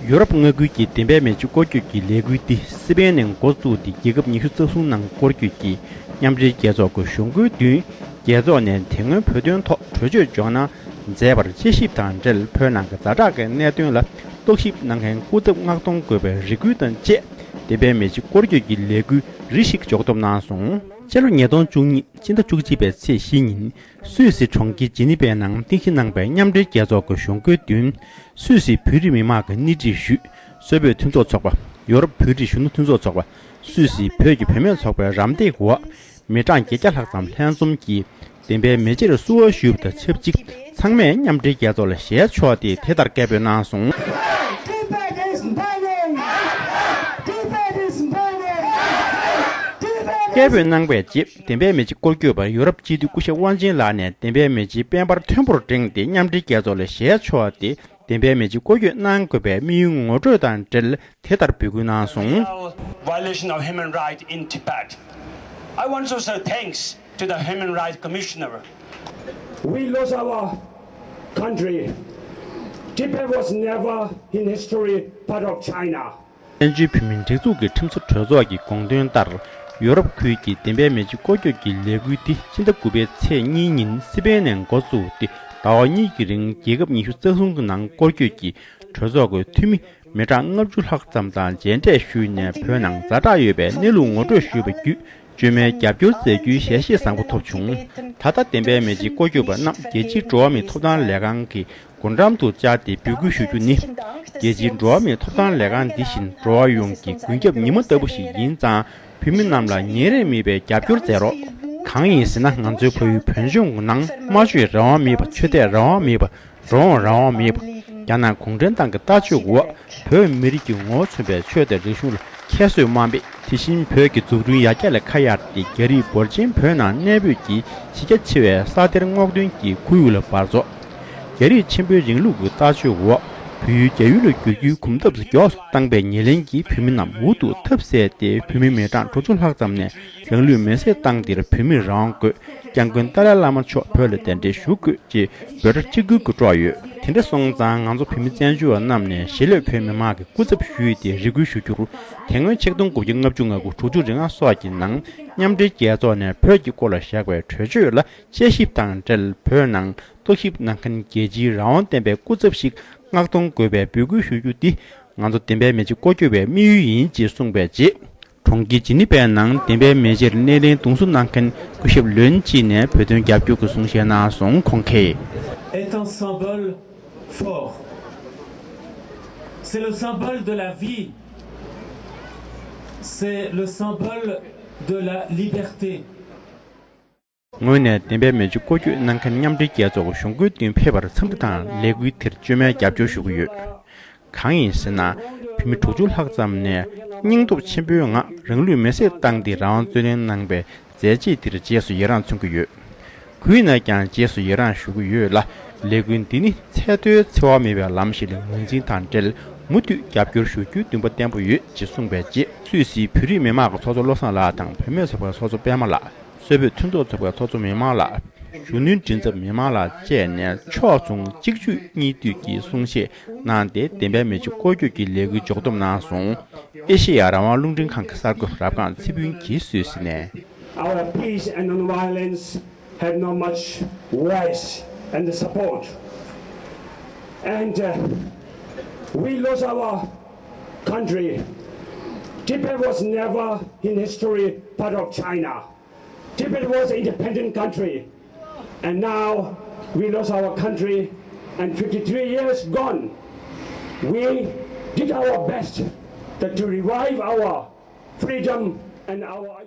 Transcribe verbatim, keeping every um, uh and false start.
ཡོ་རོབ་མངའ་ཁུལ་གྱི་བདེན་པའི་མེ་ལྕེ་སྐོར་སྐྱོད་ཀྱི་ལས་འགུལ་འདི་སི་པེན་ནས་འགོ་བཙུགས་ཏེ། རྒྱལ་ཁབ་ཉི་ཤུ་རྩ་གསུམ་ནང་སྐོར་སྐྱོད་ཀྱིས་མཉམ་འབྲེལ་རྒྱལ་ཚོགས་ཀྱི་གཞུང་སྒོའི་མདུན། རྒྱལ་ཚོགས་ནས་དེ་སྔོན་བོད་དོན་ཐོག་གྲོས་ཆོད་འཇོག་གནང་མཛད་པར་དཔྱད་ཞིབ་དང་འབྲེལ། བོད་ནང་གི་ཛ་དྲག་གི་གནད་དོན་ལ་རྟོག་ཞིབ་གནང་མཁན་སྐུ་ཚབ་མངགས་གཏོང་དགོས་པའི་རེ་སྐུལ་དང་བཅས། བདེན་པའི་མེ་ལྕེ་སྐོར་སྐྱོད་ཀྱི་ལས་འགུལ་རེ་ཞིག་འཇོག་ཐབས་གནང་སོང་། ཕྱི་ལོ་ཉིས་སྟོང་བཅུ་གཉིས་སྤྱི་ཟླ་བཅུ་གཅིག་པའི་ཚེས་བཞི་ཉིན། སུད་སི་གྲོང་ཁྱེར་ཇི་ནི་ཝའི་ནང་རྟེན་གཞི་གནང་པའི་མཉམ་འབྲེལ་རྒྱལ་ཚོགས་ཀྱི་གཞུང་སྒོའི་མདུན། སུད་སིའི་བོད་རིགས་མི་མང་གི་སྣེ་ཁྲིད་ཞུས། སོག་པོའི་མཐུན་ཚོགས་ཚོགས་པ། ཡོ་རོབ་བོད་རིགས་གཞོན་ནུ་མཐུན་ཚོགས་ཚོགས་པ། སུད་སིའི་བོད་ཀྱི་བུད་མེད་ཚོགས་པའི་རམ་འདེགས་འོག་མི་གྲངས་བརྒྱད་བརྒྱ་ལྷག་ཙམ་ལྷན་འཛོམས་ཀྱིས། བདེན་པའི་མེ་ལྕེར་བསུ་བ་ཞུས་པ་དང་ཆབས་ཅིག་ཚང་མས་མཉམ་འབྲེལ་རྒྱལ་ཚོགས་ལ་ཞལ་ཕྱོགས་ཏེ་དེ་ལྟར་སྐད་འབོད་གནང་སོང་། Tibet is burning! Tibet is burning! Tibet is སྐད་འབོད་གནང་པའི་རྗེས། བདེན་པའི་མེ་ལྕེ་སྐོར་སྐྱོད་པ་ཡོ་རོབ་སྤྱི་འཐུས་སྐུ་ཞབས་དབང་ཆེན་ལགས་ནས་བདེན་པའི་མེ་ལྕེའི་དཔལ་འབར་མཐོན་པོར་བསྒྲེངས་ཏེ། མཉམ་འབྲེལ་རྒྱལ་ཚོགས་ལ་ཞལ་ཕྱོགས་ཏེ། བདེན་པའི་མེ་ལྕེ་སྐོར་སྐྱོད་གནང་དགོས་པའི་དམིགས་ཡུལ་ངོ་སྤྲོད་དང་འབྲེལ། དེ་ལྟར་འབོད་སྐུལ་གནང་སོང་། Violation of human rights in Tibet. I want to say thanks to the Human Rights Commissioner. We lost our country. Tibet was never in history part of China. བཙན་བྱོལ་བོད་མིའི་སྒྲིག་འཛུགས་ཀྱི་ཁྲིམས་བཟོ་གྲོས་ཚོགས་ཀྱི་དགོངས་དོན་ལྟར། ཡོ་རོབ་ཁུལ་གྱི་བདེན་པའི་མེ་ལྕེ་སྐོར་སྐྱོད་ཀྱི་ལས་འགུལ་འདི་ཕྱི་ཟླ་དགུ་པའི་ཚེས་གཉིས་ཉིན་སི་པེན་ནས་འགོ་བཙུགས་ཏེ། ཟླ་བ་གཉིས་ཀྱི་རིང་རྒྱལ་ཁབ་ཉི་ཤུ་རྩ་གསུམ་གྱི་ནང་སྐོར་སྐྱོད་ཀྱིས་གྲོས་ཚོགས་ཀྱི་འཐུས་མི་མི་གྲངས་ལྔ་བཅུ་ལྷག་ཙམ་དང་མཇལ་འཕྲད་ཞུས་ནས། བོད་ནང་ཛ་དྲག་ཡོད་པའི་གནས་ལུགས་ངོ་སྤྲོད་ཞུས་པ་བརྒྱུད། བཅོས་མའི་རྒྱབ་སྐྱོར་མཛད་རྒྱུའི་ཞལ་བཞེས་བཟང་པོ་ཐོབ་བྱུང་། ད་ལྟ་བདེན་པའི་མེ་ལྕེ་སྐོར་སྐྱོད་པ་རྣམས་རྒྱལ་སྤྱིའི་འགྲོ་བ་མིའི་ཐོབ་ཐང་ལས་ཁང་གི་སྒོ་འགྲམ་དུ་བཅར་ཏེ་འབོད་སྐུལ་ཞུ་རྒྱུ་ནི། རྒྱལ་སྤྱིའི་འགྲོ་བ་མིའི་ཐོབ་ཐང་ལས་ཁང་འདི་བཞིན་འགྲོ་བ་ཡོངས་ཀྱི་མགོན་སྐྱབས་ཉི་མ་ལྟ་བུ་ཞིག་ཡིན་ཙང་། བོད་མི་རྣམས་ལ་ཉིན་རེ་མེད་པའི་རྒྱབ་སྐྱོར་མཛད་རོགས། གང་ཡིན་ཟེར་ན། ང་ཚོའི་བལ་ཡུལ་བོད་ལྗོངས་ནང་སྨྲ་བརྗོད་རང་དབང་མེད་པ། ཆོས་དད་རང་དབང་མེད་པ། འགྲོ་འོང་རང་དབང་མེད་པ། རྒྱ་ནག་གུང་ཁྲན་ཏང་གི་ལྟ་སྤྱོད་འོག་བོད་མི་རིགས་ཀྱི་ངོ་བོ་མཚོན་པའི་ཆོས་དང་རིག་གཞུང་ལ་ཁྱད་གསོད་དམའ་འབེབས། དེ་བཞིན་བོད་ཀྱི་འཛུགས་སྐྲུན་ཡར་རྒྱས་ལ་ཁ་གཡར་ཏེ། རྒྱ་རིགས་འབོར་ཆེན་བོད་ནང་གནས་སྤོས་ཀྱིས་གཞི་རྒྱ་ཆེ་བའི་ས་གཏེར་སྔོག་འདོན་གྱི་ཁོར་ཡུག་ལ་འབར་བཙོག་རྒྱ་རིགས་ཆེན་པོའི་རིང་ལུགས་ཀྱི་ལྟ་སྤྱོད་འོག་བོད་ཡུལ་རྒྱ་ཡུལ་ལ་བསྒྱུར་རྒྱུའི་གོམ་སྟབས་མགྱོགས་སུ་བཏང་པའི་ཉེར་ལེན་གྱིས། བོད་མི་རྣམས་འུ་ཐུག་ཐབས་ཟད་དེ། བོད་མི་མི་གྲངས་དྲུག་ཅུ་ལྷག་ཙམ་ནས་རང་ལུས་མེར་སྲེག་བཏང་སྟེ། བོད་མིར་རང་དབང་དགོས། སྐྱབས་མགོན་ཏཱ་ལའི་བླ་མ་མཆོག་བོད་ལ་གདན་འདྲེན་ཞུ་དགོས། ཅེས་འབོད་སྒྲ་གཅིག་གྱུར་གྱིས་སྒྲོག་ཡོད། དེ་འདྲ་སོང་ཙང་། ང་ཚོ་བོད་མི་བཙན་བྱོལ་བ་རྣམས་ནས་གཞིས་ལུས་བོད་མི་མང་གི་སྐུ་ཚབ་ཞུས་ཏེ་རེ་སྐུལ་ཞུ་རྒྱུར། དེ་སྔོན་ཆིག་སྟོང་དགུ་བརྒྱ་ལྔ་བཅུ་ང་དགུ་དྲུག་ཅུ་རེ་ལྔ་སོགས་ཀྱི་ནང་མཉམ་འབྲེལ་རྒྱལ་ཚོགས་ནས་བོད་ཀྱི་སྐོར་ལ་བཞག་པའི་གྲོས་ཆོད་ལ་དཔྱད་ཞིབ་དང་འབྲེལ། བོད་ནང་རྟོག་ཞིབ་གནང་མཁན་རྒྱལ་སྤྱིའི་རང་དབང་ལྡན་པའི་སྐུ་ཚབ་ཞིག་མངགས་གཏོང་དགོས་པའི་འབོད་སྐུལ་ཞུ་རྒྱུ་འདི། ང་ཚོ་བདེན་པའི་མེ་ལྕེ་སྐོར་སྐྱོད་པའི་དམིགས་ཡུལ་ཡིན། ཅེས་གསུངས་པའི་རྗེས། གྲོང་ཁྱེར་ཇི་ནི་ཝའི་ནང་བདེན་པའི་མེ་ལྕེར་སྣེ་ལེན་རྡུང་གསོ་གནང་མཁན་སྐུ་ཞབས་ལོན་ཅི་ནས་བོད་དོན་རྒྱབ་སྐྱོར་གྱི་གསུང་བཤད་གནང་སོང་། ཁོང་གིས། Est un symbole fort. C'est le symbole de la vie. C'est le symbole de la liberté. ངོས་ནས་བདེན་པའི་མེ་ལྕེ་སྐོར་སྐྱོད་གནང་མཁན་མཉམ་འབྲེལ་རྒྱལ་ཚོགས་གཞུང་སྒོའི་མདུན་ཕེབས་པར་འཚམས་འདྲི་དང་ལས་འགུལ་དེར་བཅོས་མའི་རྒྱབ་སྐྱོར་ཞུ་གི་ཡོད། གང་ཡིན་ཟེར་ན། བོད་མི་དྲུག་ཅུ་ལྷག་ཙམ་ནས་སྙིང་སྟོབས་ཆེན་པོའི་ངང་རང་ལུས་མེར་སྲེག་བཏང་སྟེ་རང་དབང་རྩོད་ལེན་གནང་པའི་མཛད་རྗེས་དེར་རྗེས་སུ་ཡི་རངས་མཚོན་གྱི་ཡོད། གུས་ནས་ཀྱང་རྗེས་སུ་ཡི་རངས་ཞུ་གི་ཡོད་ལ། ལས་འགུལ་འདི་ནི་ཚད་མཐོའི་འཚེ་བ་མེད་པའི་ལམ་ཞིག་ལ་ངོས་འཛིན་དང་འབྲེལ། མུ་མཐུད་རྒྱབ་སྐྱོར་ཞུ་རྒྱུའི་འདུན་པ་བརྟན་པོ་ཡོད། ཅེས་གསུངས་པའི་རྗེས། སུད་སིའི་བོད་རིགས་མི་མང་གི་ཚོགས་གཙོ་བློ་བཟང་ལགས་དང་། བུད་མེད་ཚོགས་པའི་ཚོགས་གཙོ་པད་མ་ལགས། སོག་པོའི་མཐུན་ཚོགས་ཚོགས་པའི་ཚོགས་གཙོ་མི་མང་ལགས། གཞོན་ནུའི་མགྲིན་ཚབ་མི་མང་ལགས་བཅས་ནས་ཕྱོགས་མཚུངས་གཅིག་བརྗོད་གཉིས་མཐུད་ཀྱིས་གསུང་བཤད་གནང་སྟེ། བདེན་པའི་མེ་ལྕེ་སྐོར་སྐྱོད་ཀྱི་ལས་འགུལ་འཇོག་ཐབས་གནང་སོང་། ཨེ་ཤེ་ཡ་རང་དབང་རླུང་འཕྲིན་ཁང་གི་གསར་འགོད་པ་རབ་སྒང་ཚེ་ཕུན་གྱིས་སུད་སི་ནས། Our peace and non-violence had not much voice and support. And uh, we lost our country. Tibet was never in history part of China. Tibet was an independent country. And now we lost our country and fifty-three years gone. We did our best that to revive our freedom and our